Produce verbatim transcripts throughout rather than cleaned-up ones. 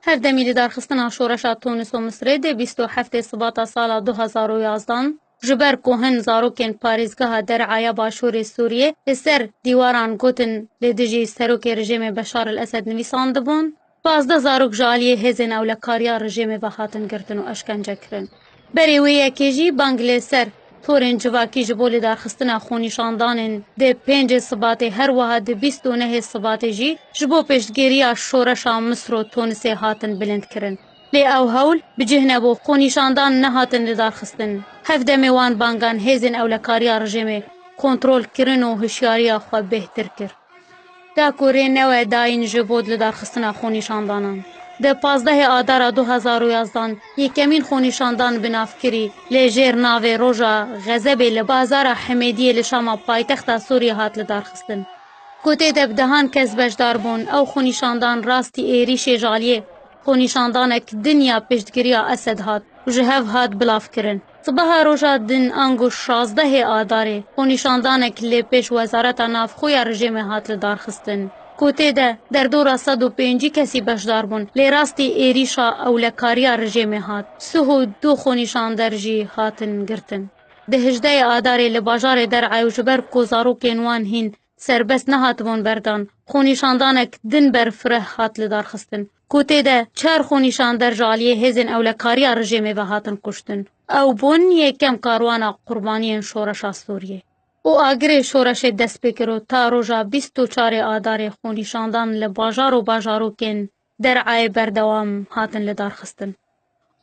Her demî lidarxistina şoreşa Tunis û Misirê di bîst û heftê Sibata sala du hezar û yazdan, ji ber ku hin zarokên parêzgeha Der'aya Başûrê Sûriyê li ser dîwaran gotin li dijî serokê rejêmê Beşar el Esed nivîsandibûn, pazdeh zarok ji aliyê hêzên ewlekariya rejêmê ve hatin girtin û eşkence kirin. Berê wê yekê jî bang li ser torên civakî ji bo lidarxistina xwenîşandanên di pêncê Sibatê, her wiha di bîst û nehê Sibatê jî ji bo piştgiriya şoreşa Misir û Tunisê hatin bilindkirin. Lê ew hewl bi cih nebû, xwenîşandan nehatin lidarxistin. Hevdemê wan bangan hêzên ewlekariya rejêmê kontrol kirin û hişyariya xwe bêhtir kir. Da ku rê newe dayîn ji bo lidarxistina xwenîşandanan. Di pazdehê Adara du hezar û yazdan yekemîn xwenîşandan binavkirî li jêr navê Roja Xezebê li bazara Himêdiyê li Şama paytexta Sûriyê hat lidarxistin. Ku tê de bi dehan kes beşdar bûn, ew xwenîşandan rastî êrîşê ji aliyê xwenîşandanek din ya piştgiriya Esed hat û ji hev hat bilavkirin. Sibeha roja din ango şazdehê Adarê, xwenîşandanek li pêş Wezareta Navxwe ya rejêmê hat lidarxistin, ku tê de derdora sed û pêncî kesî beşdar bûn, lê rastî êrîşa ewlekariya rejêmê hat. Sih û du xwenîşander jî hatin girtin. Di hejdehê Adarê li bajarê Der'ayê û ji ber ku zarokên wan hîn serbest nehatibûn berdan, xwenîşandanek din berfireh hat lidarxistin, ku tê de çar xwenîşander ji aliyê hêzên ewlekariya rejêmê ve hatin kuştin. Ew bûn yekem karwana qurbaniyên şoreşa Sûriyê. Û agirê şoreşê dest pê kir û ta roja bîst û çarê Adarê xwenîşandan li bajar û bajarokên Der'ayê berdewam hatin lidarxistin.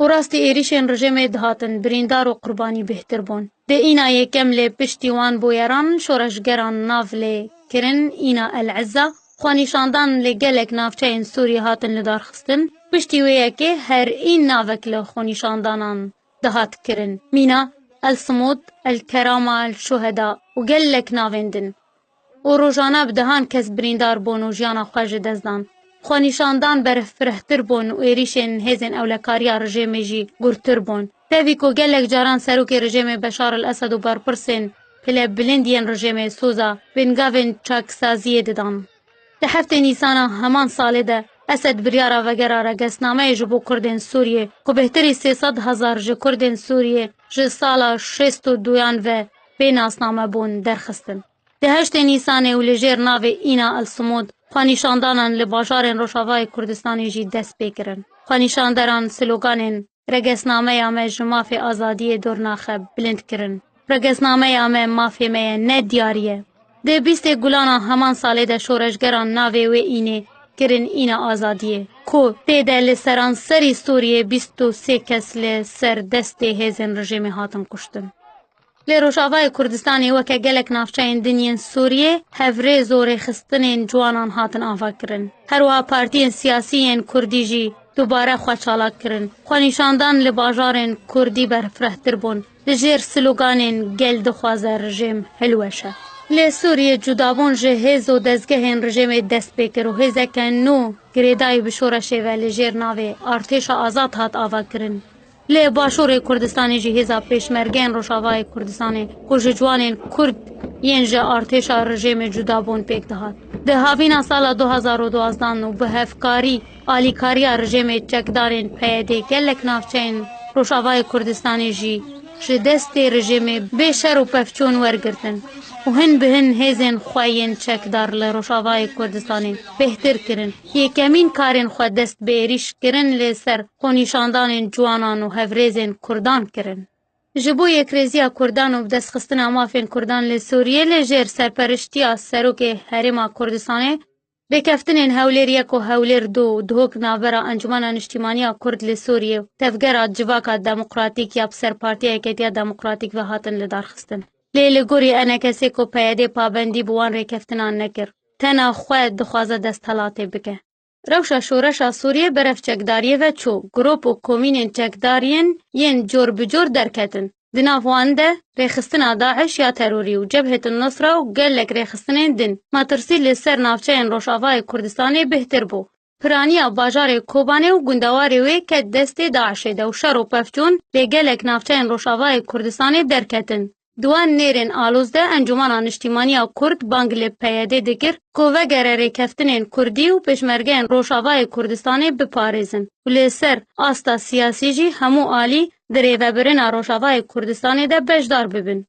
Û rastî êrîşên rejêmê dihatin, birîndar û qurbanî bêhtir bûn. Di îna yekem lê piştî wan bûyeran şoreşgeran nav lê kirin, îna El Izza, xwenîşandan li gelek navçeyên Sûriyê hatin lidarxistin. Piştî wê yekê her în navek li xwenîşandanan dihat kirin. Mîna, El Simûd, El Kerama, El Şuheda û gelek navên din. Û rojane bi dehan kes birîndar bûn û jiyana xwe ji dest dan. Xwenîşandan berfirehtir bûn û êrîşên hêzên ewlekariya rejêmê jî gurtir bûn. Tevî ku gelek caran serokê rejêmê Beşar el Esed û berpirsên pile bilind yên rejêmê soza bingavên çaksaziyê didan. Di heftê Nîsana heman salê de Esed biryara vegera regesnameyê ji bo Kurdên Sûriyê, ku bêhtirî sê sed hezar ji Kurdên Sûriyê ji sala şêst û duyan ve bê nasname bûn, derxistin. Di heştê Nîsanê û li jêr navê Îna El Simûd, xwenîşandanan li bajarên Rojavayê Kurdistanê jî dest pê kirin. Xwenîşanderan sloganên "Regesnameya me ji mafê azadiyê dor naxe" bilind kirin. "Regesnameya me mafê me ye, ne diyarî ye." Di bîstê Gulana heman salê de şoreşgeran navê wê înê kirin Îna Azadiyê, ku tê de li seranserî Sûriyê bîst û sê kes li ser destê hêzên rejîmê hatin kuştin. Lê Rojavayê Kurdistanê weke gelek navçeyên din yên Sûriyê hevrêz û rêxistinên ciwanan hatin avakirin. Her wiha partiyên siyasî yên kurdî jî dubare xwe çalak kirin. Xwenîşandan li bajarên kurdî berfirehtir bûn. Li jêr sloganên "Gel dixwaze rejîm hilweşe." Li Sûriyê cudabûn ji hêz û dezgehên rejîmê dest pê kir û hêzeke nû girêdayî bi şoreşê ve li jêr navê Artêşa Azad hat avakirin. Li Başûrê Kurdistanê jî hêza Pêşmergeyên Rojavayê Kurdistanê, ku ji ciwanên Kurd yên ji artêşa rejêmê cuda bûn, pêk dihat. Di havîna sala du hezar û duwazdeh û bi hevkarî, alîkariya rejêmê çekdarên P Y D'ê gelek navçeyên Rojavayê Kurdistanê jî ji destê rejêmê bê şer û pevçûn wergirtin û hin bi hin hêzên xwe yên çekdar li Rojavayê Kurdistanê bêhtir kirin. Yekemîn karên xwe dest bi êrîş kirin li ser xwenîşandanên ciwanan û hevrêzên kurdan kirin. Ji bo yekrêziya kurdan û bidestxistina mafên kurdan li Sûriyê, li jêr serperiştiya Serokê Herêma Kurdistanê, rêkeftinên Hewlêr yek û Hewlêr du û duhok navbera Encûmena Niştîmaniya Kurd li Sûriyê û Tevgera Civaka Demokratîk ya bi ser Partiya Yeketiya Demokratîk ve hatin lidarxistin. Lê li gorî ENKSê ku P Y D pabendî bi wan rêkeftinan nekir, tena xwe dixwaze desthilatê bike. Rewşa şoreşa Sûriyê berev çekdariyê ve çû, grûp û komînên çekdariyên yên cor bi cor derketin. Di nav wan de rêxistina DAIŞ ya terorî û Cebhet Nusra û gelek rêxistinên din. Metirsî li ser navçeyên Rojavayê Kurdistanê bêhtir bû. Piraniya bajarê Kobanê û gundewarê wê ket destê DAIŞê de û şer û pevçûn lê gelek navçeyên Rojavayê Kurdistanê derketin. Di wan nêrên alozde Encûmena Niştîmaniya Kurd bang li P Y D dikir ku vegere rêkeftinên Kurdî û pêşmergeyên Rojavayê Kurdistanê biparêzin û li ser asta siyasî jî hemû alî di rêvebirina Rojavayê Kurdistanê de beşdar bibin.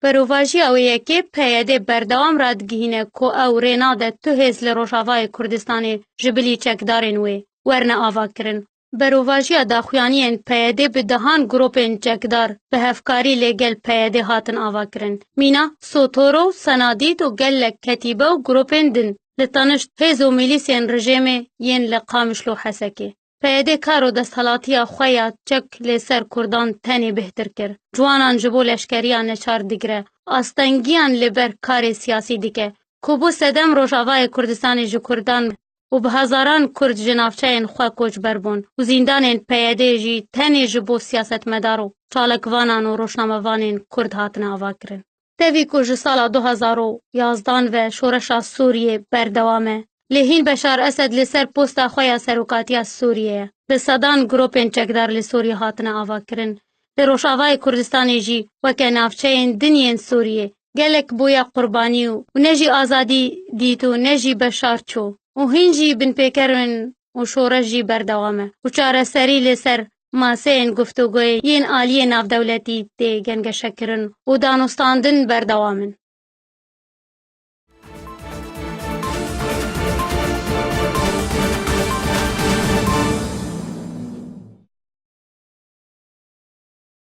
Berovajiya wê yekê P Y D berdewam radigihîne ku ew rê nade tu hêz li Rojavayê Kurdistanê ji bilî çekdarên wê werne avakirin. Berovajiya daxuyaniyên P Y D bi dehan grûpên çekdar bi hevkarî lê gel P Y D hatin avakirin. Mîna, Sotoro, Senadîd û gelek ketîbe û grûpên din li tanişt hêz û milîsên rejêmê yên li Qamişlo Hesekê. P Y D kar û desthilatiya xwe ya çek lê ser Kurdan tenê bêhtir kir. Ciwanan ji bo leşkeriya neçar digire. Astengiyan li ber karê siyasî dike, ku bû sedem Rojavayê Kurdistanê ji Kurdan û bi hezaran Kurd ji navçeyên xwe koçber bûn û zîndanên P Y D jî tenê ji bo siyasetmedar û çalakvanan û rojnamevanên Kurd hatine avakirin. Tevî ku ji sala du hezar û yazdan ve şoreşa Sûriyê berdewam e, lê hîn Beşar Esed li ser posta xwe ya serokatiya Sûriyê ye. Bi sedan grûpên çekdar li Sûriyê hatine avakirin. Li Rojavayê Kurdistanê jî weke navçeyên din yên Sûriyê gelek bûye qurbanî û ne jî azadî dît û ne jî Beşar çû û hîn jî binpêker in û şoreş jî berdewam e û çareserî li ser maseyên guftûgoyê yên aliyê navdewletî tê gengeşekirin û danûstandin berdewam in.